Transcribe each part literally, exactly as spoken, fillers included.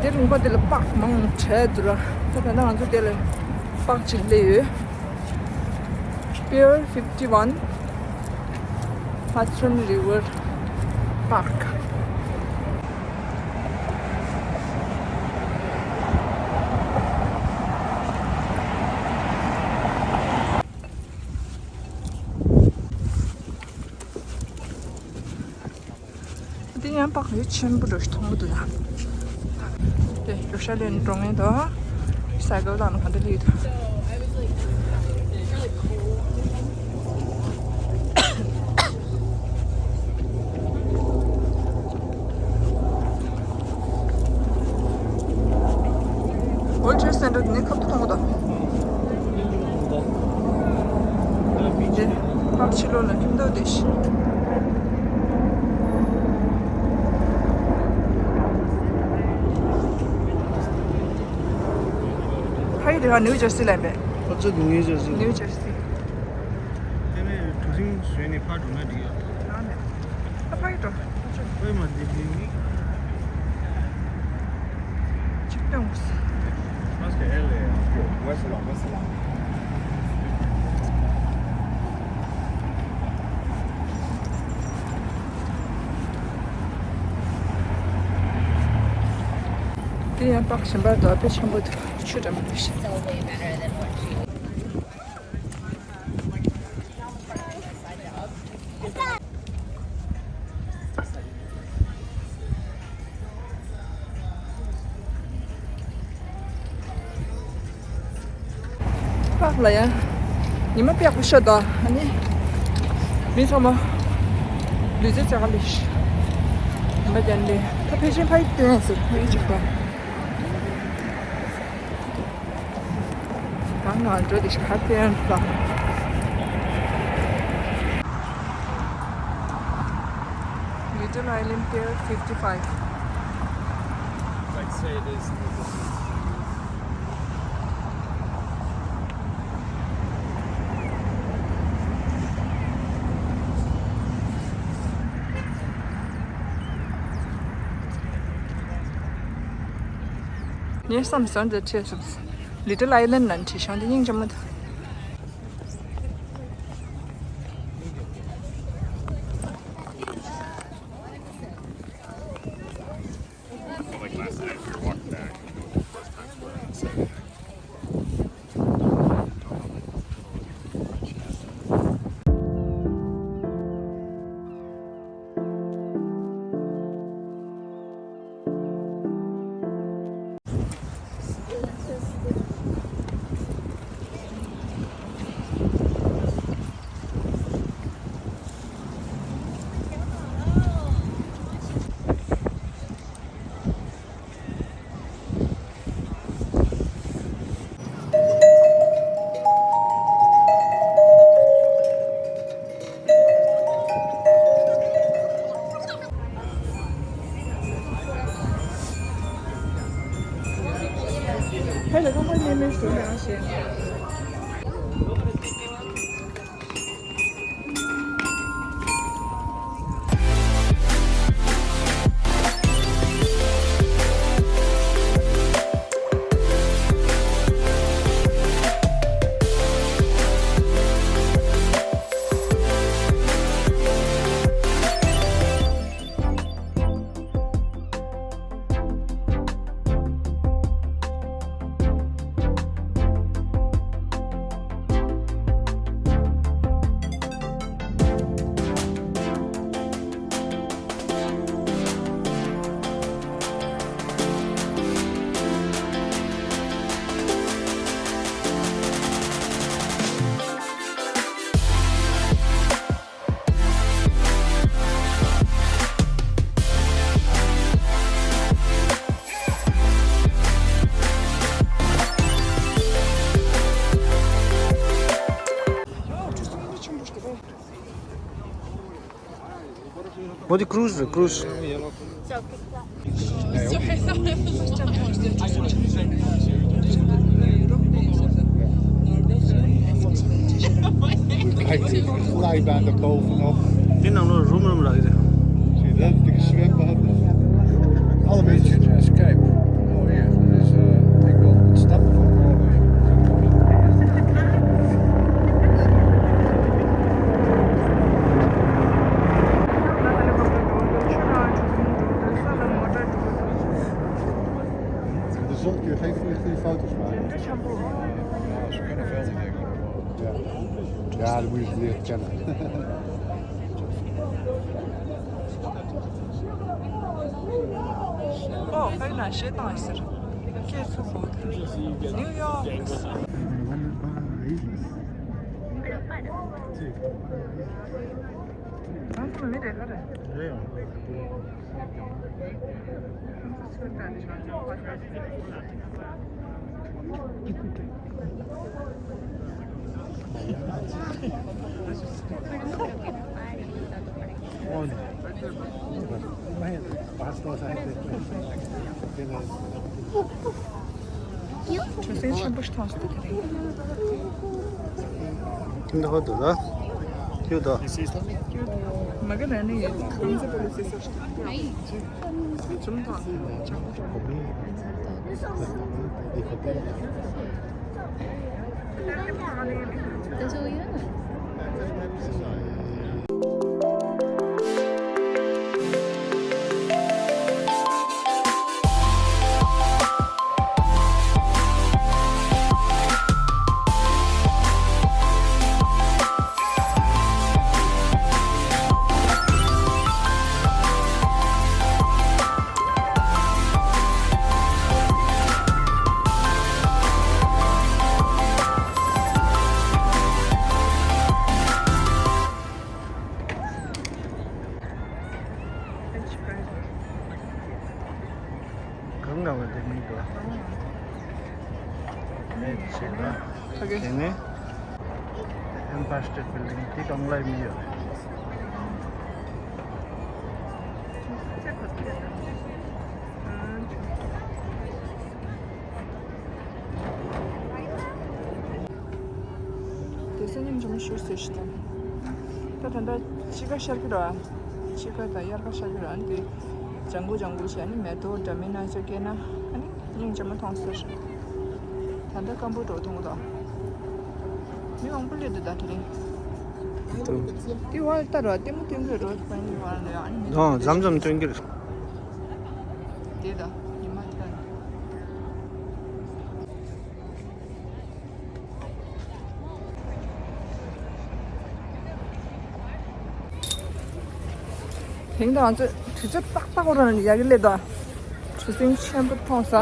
དེ་རིང་པ་དེ་ལ་པག་མང་བྲལ་འདུག་ར། ད་ད་ལྟ་ང་ཚོ་དེ་ལ་པག་ཅིག་སླེབས་ཡོད། Pier fifty-one, Hudson River Park. འདི་ཡང་པག་ཡུལ་ཆེན་པོ་འདྲ་ཞིག་མཐོང་གི་འདུག་ཡ། དེ་རུ་ཤ་ལེན་འགྲོ་མཁན་དང་སའི་ཀལ་དང་ག་འདྲ་ལི་འདུག World Trade Center དེ་ནས་ཁ་ཐུག་མཐོང་གི་འདུག་དེ་ཕར་ཕྱི་ལོགས་ལ་ཁྱིམ་ཐོག་དེ་ཤི། ཕ་ཡུལ་དེ་ག་ནིའུ་ཇར་སི་ལ་ཡིན་པས། ཁོ་ཚོ་ནིའུ་ཇར་སི། ནིའུ་ཇར་སི། དེ་ནས་གྲུ་གཟིངས་བཟོས་ནས་ཕར་འགྲོ་ན་འགྲིག་ཡོད། ཨ་ནི། ཨ་ཕ་ཡི་འགྲོ། ཨོའི་མ་འདི་འདི་ནི། ཅིག་སྟོན་དགོས། Más que él, eh, West Lawn, West Lawn. དེ་ཡང་པག་གཞན་པ་དང་དཔེ་ཆེན་པོ་འདུག་ཆུ་འདྲ་མི་འདུག་ཤག་པག་ལ་ཡང་ཉི་མ་པག་པོ་ཤོད་དོ། ཨ་ནི་མི་ཚང་མ་ལུས་རྩལ་རྩེ་ག་ལས་ཤི་ཡིན་པ་ཀྱང་ལས། ད་ཕལ་ཆེར་ཕ་ཡི་སྟོན་ཟེར་ཕ་ཡི་ཅིག་པ། གང་ང་འགྲོ་དེ་ཤ་ཁ་ཏན་ལ། Little Island Pier fifty-five. Like say it is in the distance. ངས་བསམ་སོང་འདི་ཁྲིད་སོང་། Little Island ལ་ཁྲིད་ཤོང་འདི་སྙིང་རྗེ་མོ་འདུག Like last night, we were walking back, and the first time swearing, so. འོ་དེ་ཀྲུ་ཛི་རེད། ཀྲུ་ཛི། Fly by the bow from up. དེ་ནང་ལོགས་རུམ་རུམ་རག་གི་རེད། See, that's the shrimp up. All of it's escape. Zocht je geen goede, goede foto's maken. Ja. Ja, dat moet je niet kennen. Oh, very nice. Shit, nice. New York. ཆུ་སྲིན་ཆེན་པོ་ཞིག་མཐོང་སོང་། དེ་རིང་འདི་ཧོ་དུ་ལ་ཁྱོད་དོ། མ་གི་ན་ནི་ཁང་ཚན་པོ་ལ་སི་སོ་ཞིག་ཅུང་དང་ཅང་པོ་ཅང་པོ། གང་ག་བ་དེ་མི་འདུག་ཨ། ཨེ་ཆེ་ལ། ཨོ་ཁེ། དེ་ནས་Empire State Building དེ་གང་ལ་མི་ཡོད། དེ་སེམས་ཉམས་ཆེན་མོ་ཤོར་ཟེར་ཞིག་དང་། ད་ད་ལྟ་དཔྱིད་ཀ་ཤར་གི་རེད་བ། དཔྱིད་ཀ་དང་དབྱར་ཁ་ཤར་གི་རེད་བ། འདི་ལྗང་གུ་ལྗང་གུ་བྱས་ནི་མེ་ཏོག་འདྲ་མིན་སྣ་ཚོགས་སྐྱེས་ན་ཨ་ནི་སྙིང་རྗེ་མོ་མཐོང་ཟེར། ད་ལྟ་སྐམ་པོ་འགྲོ་མཐོང་གི་འདུག་མི་མང་པོ་སླེབས་འདུག་ད་དེ་རིང་། དེ་བར་ལྟ་རོགས་ལྟད་མོ་སྟོན་གི་རེད་བ། ཨ་ནི་མེ་ཏོག་འདྲ་མཚམས་མཚམས་སྟོན་གི་རེད། དེ་ད་ཉི་མ་ལྟ་ནི། དེང་དང་ང་ཚོས་དུས་ཚོད་ཏག་ཏག་རང་ཡག་གི་སླེབས་དང་། གྲུ་གཟིངས་ཆེན་པོ་མཐོང་ས།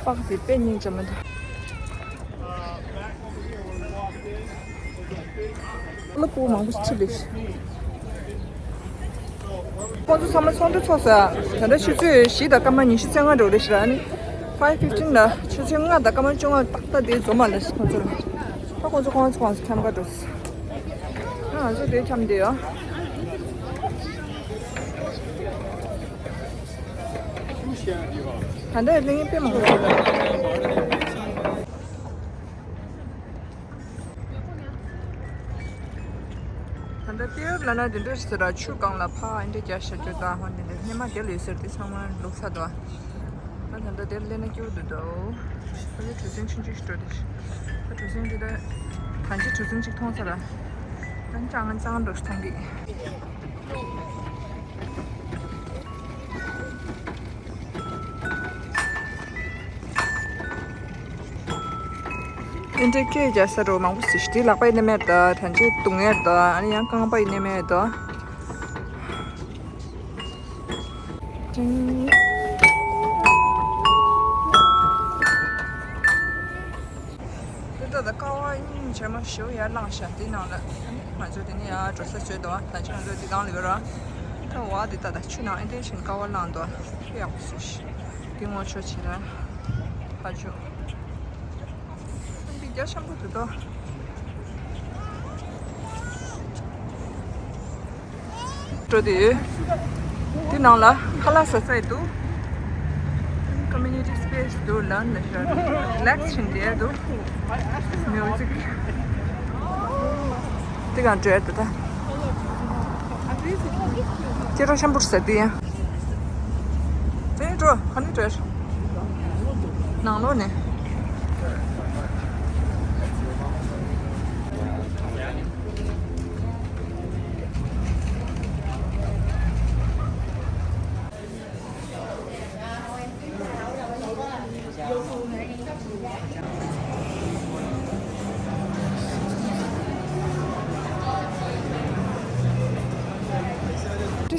པགས་དེ་དཔེ་སྙིང་རྗེ་མོ་འདུག་ལ་ཕྲུ་གུ་མང་པོ་ཞིག་ཁྲིད་ལས། ཁོང་ཚོ་ཚང་མ་ཚོགས་འདུ་ཚོགས་ས། ད་ལྟ་ཆུ་ཚོད་བཞི་དང་སྐར་མ་ཉི་ཤུ་རྩ་ལྔ་འགྲོ་རེད་ཤག་ཨ་ནི་five fifteen ལ་ཆུ་ཚོད་ལྔ་དང་སྐར་མ་བཅོ་ལྔ་ཏག་ཏག་དེ་འཛོམས་མ་ལས་ཁོང་ཚོ་ལ། ད་ཁོང་ཚོ་ཁོང་ཚོ་ཁོང་ཚོ་འཁྱམ་ག་འགྲོ་ས། ང་ཚོ་དེ་འཁྱམ་དེ་ཡོད། ད་ལྟ་གླིང་དཔེ་མང་པོ་འདུག་ད་ལྟ་ཏེའུ་ལ་ན་དེ་འདྲ་ཟེར་ར་ཆུ་སྒང་ལ་ཕ་ཨེ་འདྲ་རྒྱ་ཤ་ཅོ་ད་ཧོན་དེ་འདྲ་སྙེ་མ་རྒྱ་ལུས་ཟེར་དེ་ཚང་མ་ལུག་ས་དོ། ང་ད་ལྟ་དེར་སླེབས་ན་སྐྱིད་པོ་འདུག་དོ། ཨ་ནི་གྲུ་གཟིངས་ཆུང་ཆུང་ཞིག་འགྲོ་དེ། ད་གྲུ་གཟིངས་དེ་ད་ད་ཅི་གྲུ་གཟིངས་ཅིག་མཐོང་ཚར་ར། ད་ཅང་ང་ཅང་འགྲོ་ཞིག་མཐོང་གི། ཨིན་དྲི་ཁེ་རྒྱ་ས་རོ་མང་པོ་ཞིག་དེ་ལག་པ་ཡིན་ནི་མེད་ད་ད་ཅི་བཏུང་ཡས་ད་ཨ་ནི་ཡང་རྐང་པ་ཡིན་ནི་མེད་ད། ཏིང་། དེ་ལྟ་ད་ཀ་བ་སྙིང་རྗེ་མོ་ཞེ་པོ་ཡར་བླངས་ཤག་དེའི་ནང་ལ་ང་ཚོ་དེ་ནས་ཡར་འགྲོ་ས་བཟོས་འདུག་ད་ཅི་ང་ཚོ་དེ་སྒང་ལ་ཡོད་ར། ད་བ་དེ་ལྟ་ད་ཆུ་ནང་ཨེ་འདྲས་ཕྱིན་ཀ་བ་བླངས་འདུག་ཡག་པོ་བཟོས་ཤག་དེ་ངོ་ཆོ་བྱེད་ར་ཕ་ཆོ། འདི་རྒྱ་ཆེན་པོ་འདུག་དོ། འགྲོ་དེ་ཡོད། དེ་ནང་ལ་ཁ་ལག་ཟ་ས་ཡི་འདུག Community space འདུག་ལ་ནི་ཤར་relax བྱེད་འདི་འདུག Music དེ་གང་འགྲོ་ཡ་འདུག་ད། སྐད་གྲགས་ཆེན་པོ་ཟེར་དེ་ཡང་། དེ་འགྲོ་ཧ་ནི་འགྲོ། ནང་ལོགས་ནས།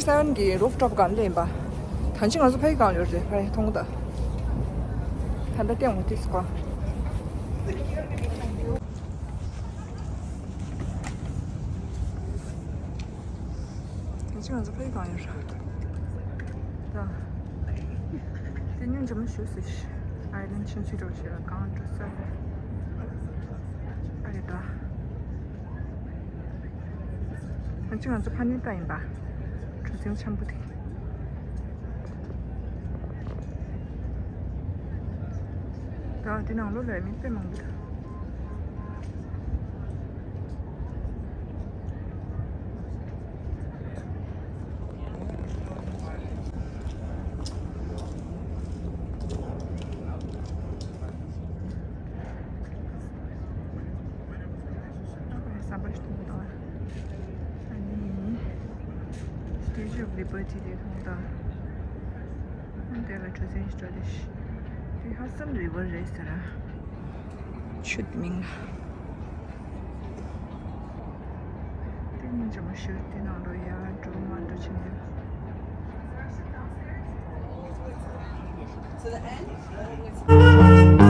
སན་གྱི་རུབ་ཊོབ་སྒང་ལ་ཡིན་པ། ད་ཅི་ང་ཚོ་ཕ་གི་སྒང་ཡོད་རེད། ཕ་གི་མཐོང་ད། ད་ལྟ་སྟེང་འོ་དེ་སྐོར། ད་ཅི་ང་ཚོ་ཕ་གི་སྒང་ཡོད་རེད། ད། དེ་སྙིང་རྗེ་མོ་ཞུ་སྲིད། ཨའི་ལན་ཆུང་ཆུང་འགྲོ་ཞེས་ལ་གང་འགྲོ་ས། ཨ་རེད་ད། ང་ཚོ་ང་ཚོ་ཕ་ནི་ཏ་ཡིན་པ། གྲུ་གཟིངས་འཆམ་པོ་དེ། ད་དེ་ནང་ལོགས་ལ་མི་དཔེ་མང་པོ་འདུག་ཟམ་པ་ཞིག་མཐོང་དང་། ཨ་ནི། Statue of Liberty དེ་མཐོང་དང་། ཨ་ནི་དེ་ལ་གྲུ་གཟིངས་ཞིག་འགྲོ་དེ་ཤི། དེ་Hudson River རེད་ཟེར། ཆུ་མིང་ལ། དེ་སྙིང་རྗེ་མོ་ཞིག་དེ་ནང་ལོགས་ཡར་འགྲོ་མར་འགྲོ་བྱེད་ནས།